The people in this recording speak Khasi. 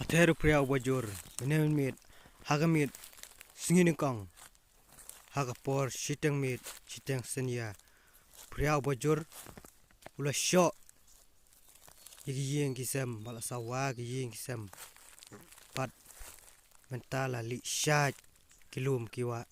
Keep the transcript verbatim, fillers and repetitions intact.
Ter u phria u bajur, mynne mynmiet, ha ka miet, sngi nyngkong, ha ka por shiteng miet shiteng synñia, u phria u bajur u la shoh ïa ki ïing ki sem, bad la sawa ki ïing ki sem. Bad mynta la lih shait ki lum ki wah.